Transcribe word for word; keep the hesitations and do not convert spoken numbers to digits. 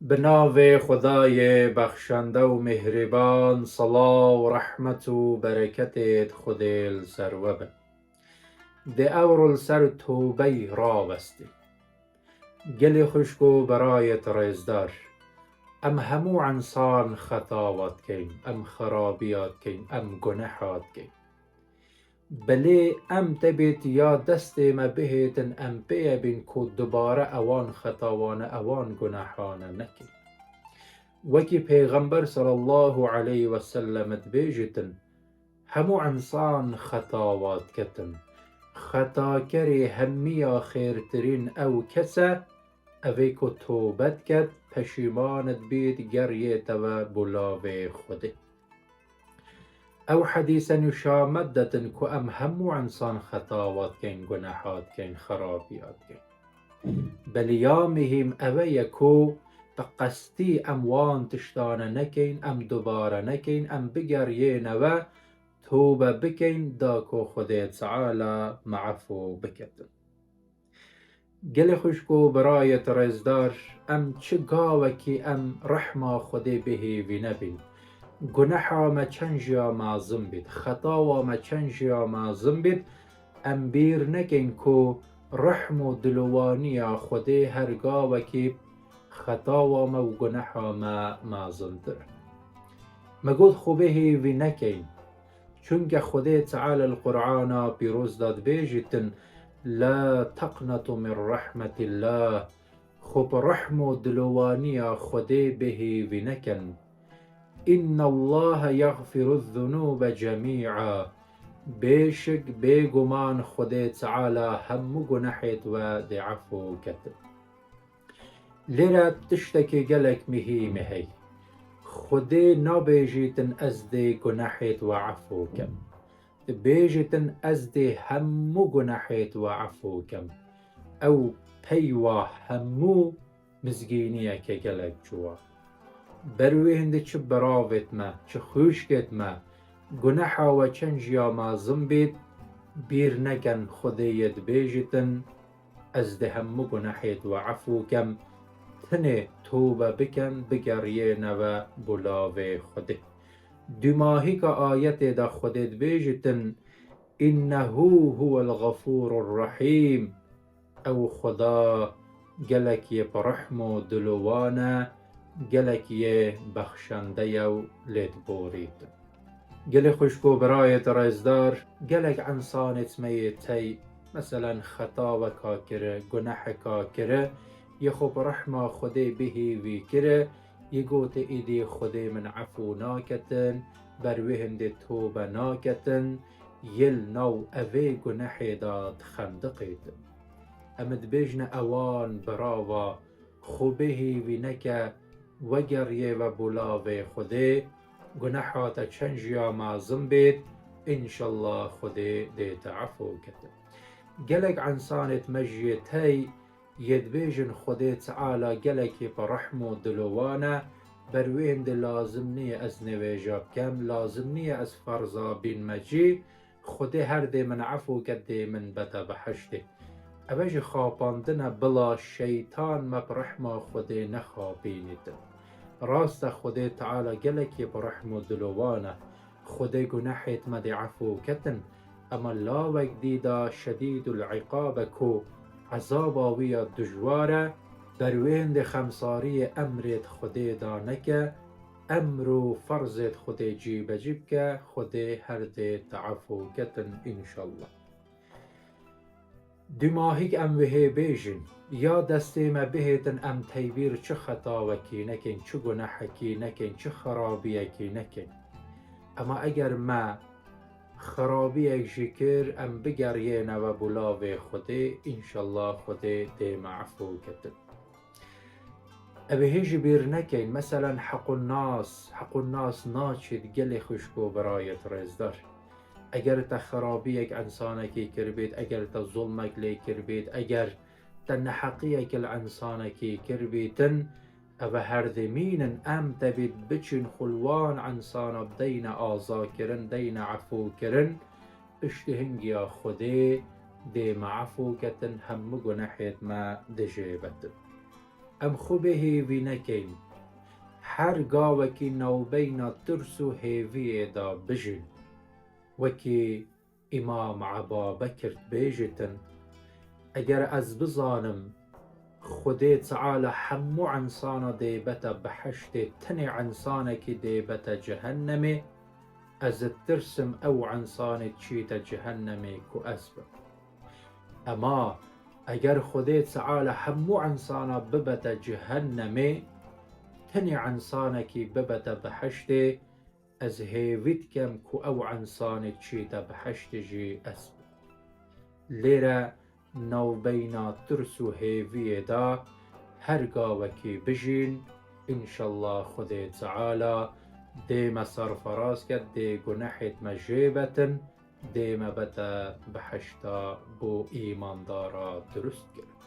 Bi navê Xwedayê bexşende û mîhrîban, selaw, rehmet û bereketêt Xwedê li ser we bin. Dê ewro li ser tobeyî rawestî. Gelê xwişk û birayêt rêzdar, em hemû însan xetawa dikeyn, em xerabiya dikeyn, em guneha dikeyn. Belê em tebêt ya destê me bihêtin, em pê ye bîn ku dubare ewan xetawan e, ewan gunehan e nekin. Wekî Pêxember sallallahu aleyhi ve sellem dibêjitin, hemû însan xetawa diketin. Xetakerê hemiya xêrtirîn ew kes e, ev ê ku tobe diket, peşîman dibît, geriyête ve bulavê Xwedê. Ew hedîse nîşa me didin ku em hemû însan xetawa dikeyn, guneha dikeyn, xerabiya dikeyn. Belê ya muhîm ew e ye ku bi qestî em wan tiştane nekeyn, em dubare nekeyn, em bigeriyêne we, tobe bikeyn, da ku Xwedê Teala me efû biketin. Gelê xwişk û birayêt rêzdar, em çi gawekî em rehma Xwedê bêhêvî nebîn. Guneha me çend jî ya mezin bît, xetawa me çend jî ya mezin bît, em bîr nekeyn ku rehm û dilowaniya Xwedê her gawekî xetawa me û guneha me mezintir e. Me got xwe bêhêvî nekeyn. Çunke Xwedê Teala li Qur'ana pîroz de dibêjitin, "La teqnetu min rehmetillah." Xwe bi rehm û dilowaniya Xwedê bêhêvî nekin. "Innallaha yexfiru zunûbe cemî'a." Bêşik, bêguman Xwedê Teala hemû gunehêt we dê efû ketin. Lêre tiştekî gelek muhîm e hey. Xwedê nabêjîtin ez dê gunehêt we efû kem. Dibêjitin ez dê hemû gunehêt we efû kem. Ew peyva hemû mizgîniyeke gelek ciwan. Ber wê hindê çi biravêt me, çi xwişkêt me, guneha we çend jî ya mezin bît, bîr nekin Xwedê yê dibêjitin, ez dê hemû gunehêt we efû kem, tenê tobe bikin, bigeriyêne we bulavê Xwedê. Dûmahîka ayetê de Xwedê dibêjitin, "Innehu huwel xefûrur rehîm." Ew Xweda gelek yê bi rehm û dilowan e, gelek yê bexşende ye û lêdborît. Gelê xwişk û birayêt rêzdar, gelek însanêt me yê tey, meselen, xetaweka kiri, guneheka kiri, yê xwe bi rehma Xwedê bihêvî kiri, yê gotê, "Îdî Xwedê min efû naketin, ber wê hindê tobe naketin", yê li nav evê gunehê de dixendiqêtin. Em dibêjine ewan birava, xwe bêhêvî neke, wegeriyê ve bulavê Xwedê, guneha te çend jî ya mezin bêt, înşellah Xwedê dê te efû ketin. Gelek însanêt me jî yê tey yê dibêjin Xwedê Teala gelekî bi rehm û dilowan e, ber wê hindê lazim nîye ez nivêja bikem, lazim nîye ez ferza bînme cî, Xwedê her dê min efû ke dê min bete behiştê. Ev e jî xapandin e, bila şeytan me bi rehma Xwedê nexapînîtin. Rast e, Xwedê Teala gelekî bi rehm û dilowan e. Xwedê gunehêt me dê efû ketin, ema lawek dî de şedîdul îqab e ku ezaba wî ya dijwar e, ber wê hindê xemsariyê emrêt Xwedê de neke, emr û ferzêt Xwedê cîbecî bike, Xwedê her dê te efû ketin, înşallah. Dûmahîk em wihê bêjin, ya destê me bihêtin em teybîr çi xetawekî nekin, çi gunehekî nekin, çi xerabiyekî nekin. Ema eger me xerabiyek jî kir, em bigeriyêne ve bulavê Xwedê, înşallah Xwedê dê me efû ketin. Ev ê hê jî bîr nekeyn, meselen, heqûn nas, heqûn nas naçît gelê xwişk û birayêt rêzdar. Eger te xerabiyek însanekî kiribît, eger te zulmek lê kiribît, eger te neheqiyek li însanekî kiribîtin, ev e her dê mînin, em tebît biçin xwe li wan însana bideyne azakirin, deyne efûkirin, piştî hingiya Xwedê dê me efû ketin, hemû gunehêt me dijêbetin. Em xwe bêhêvî nekeyn. Her gawekî navbeyna tirs û hêviyê de bijîn. Wekî Îmam Eba Bekir dibêjitin, eger ez bizanim Xwedê Teala hemû insana dê bete behiştê, tenê insanekî dê bete cehennemê, ez ditirsim ew insanê çîte cehennemê ku ez bim. Ema eger Xwedê Teala hemû insana bibete cehennemê, tenê insanekî bibete behiştê, ez hêvî dikem ku ew insanê çîte behiştê jî ez bim. Lêre navbeyna tirs û hêviyê de her gawekî bijîn, înşellah Xwedê Teala dê me serferaz ke, dê gunehêt me jê betin, dê me bete behişta bo îmandara durustkirin.